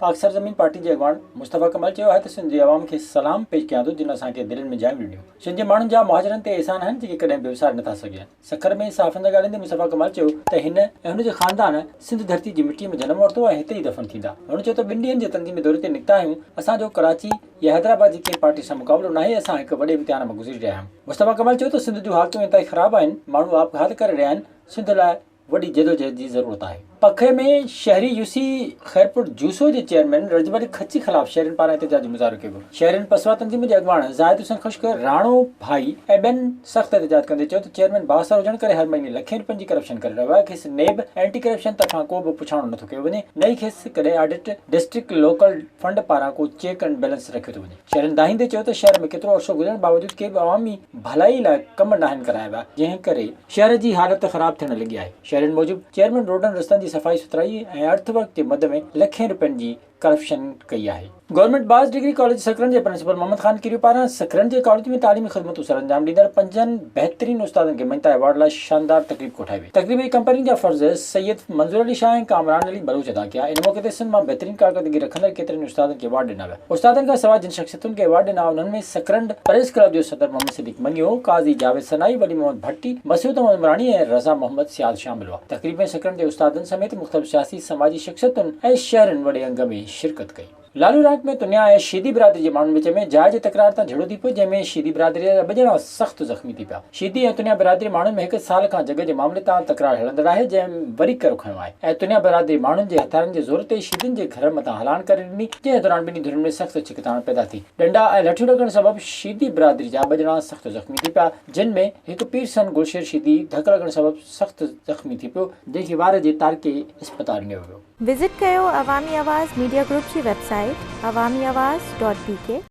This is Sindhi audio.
پاڪ سرزمين پارٽي جي اڳواڻ مصطفيٰ ڪمال چيو آهي ته سنڌ جي عوام کي سلام پيش ڪيان ٿو جن اسان کي دلين ۾ جايون ڏنيون. سنڌ جي ماڻهن جا مهاجرن تي احسان آهن جيڪي ڪڏهن به وساري نٿا سگهجن. سکر ۾ صحافين سان ڳالهائيندي مصطفيٰ ڪمال چيو ته هن ۽ هن جي خاندان سنڌ ڌرتي جي مٽي ۾ جنم ورتو ۽ هتي ئي دفن ٿيندا. هن چيو ته ٻن ڏينهن جي تنظيمي دوري تي نڪتا آهيون، اسان جو ڪراچي يا حيدرآباد جي ڪنهن پارٽي سان مقابلو ناهي، اسان هڪ وڏي امتحان مان گذري رهيا آهيون. مصطفيٰ ڪمال چيو ته سنڌ جون حالتون انتهائي خراب آهن، ماڻهو آپگهات ڪري رهيا آهن، سنڌ لاء وڏي جدوجهد جي ضرورت آهي. پکي ۾ شهري يوسي خيرپور جوسو جي چيئرمين رجب علي کچي خلاف شهرين پاران احتجاجي مظاهرو ڪيو ويو. شهرين پسوا تنظيم جي اڳواڻ زاهد حسين خشڪ، راڻو ڀائي ۽ ٻين سخت احتجاج ڪندي چيو ته چيئرمين بااثر هجڻ ڪري هر مهيني لکين روپين جي ڪرپشن ڪري رهيو آهي کيس نيب اينٽي ڪرپشن طرفان ڪو به پڇاڻو نٿو ڪيو وڃي نه ئي کيس ڪڏهن آڊٽ ڊسٽرڪٽ لوڪل فنڊ پاران ڪو چيڪ اينڊ بيلنس رکيو ٿو وڃي. شهرين دانهيندي چيو ته شهر ۾ ڪيترو عرصو گذرڻ باوجود ڪي به عوامي ڀلائي لاء ڪم ناهن ڪرايا ويا جنهن ڪري شهر جي حالت خراب ٿيڻ لڳي آهي. شهرين موجب چيئرمين روڊن رستن جي صفائي سٿرائي ۽ ارٿ ورڪ جي مد ۾ لکين روپين جي ڪرپشن ڪئي آهي. Government boys degree college Sakrand جي پرنسپل محمد خان ڪيريو پاران سڪرنڊ جي ڪاليج ۾ تعليمي خدمتون سرانجام ڏيندڙ پنجن بهترين استادن کي مڃتا ايوارڊ لاء شاندار تقريب ڪوٺائي وئي. تقريب جي ڪمپيئرنگ جا فرض سيد منظور علي شاهه ۽ ڪامران علي بلوچ ادا ڪيا. ان موقعي تي سنڌ مان بهترين ڪارڪردگي رکندڙ ڪيترن ئي استادن کي ايوارڊ ڏنا ويا. استادن کان سواء جن شخصيتن کي ايوارڊ ڏنا انهن ۾ سڪرنڊ پريس ڪلب جو صدر محمد صديق مڱيو، قاضي جاويد سنائي، ولي محمد ڀٽي، مسعود احمد عمراڻي ۽ رضا محمد سيال شامل هئا. تقريب ۾ سڪرنڊ جي استادن سميت مختلف سياسي، سماجي شخصيتن ۽ شهرين وڏي انگ ۾ شرڪت ڪئي. لالو رانڪ ۾ تنيا ۽ شيدي برادري جي ماڻهن وچ ۾ جاء جي تڪرار تان جهيڙو ٿي پيو، جنهن ۾ شيدي برادري جا ٻه ڄڻا سخت زخمي ٿي پيا. شيدي ۽ تنيا برادري ماڻهن ۾ هڪ سال کان جڳهه جي معاملي تان تڪرار هلندڙ آهي، جنهن وري ڪر کنيو آهي ۽ تنيا برادري ماڻهن جي هٿيارن جي زور تي شيدين جي گهرن مٿان هلان ڪري ڏني، جنهن دوران ٻنهي ڌرين ۾ سخت ڇڪتاڻ پيدا ٿي. ڏنڊا ۽ لٺيون لڳڻ سبب شيدي برادري جا ٻه ڄڻا سخت زخمي ٿي پيا، جن ۾ هڪ پيرسن گلشير شيدي ڌڪ لڳڻ سبب سخت زخمي ٿي پيو، جنهن کي وارهه جي تعلقي اسپتال نيو ويو. وزٽ ڪيو عوامي آواز ميڊيا گروپ جي website Awami Awaz dot B K.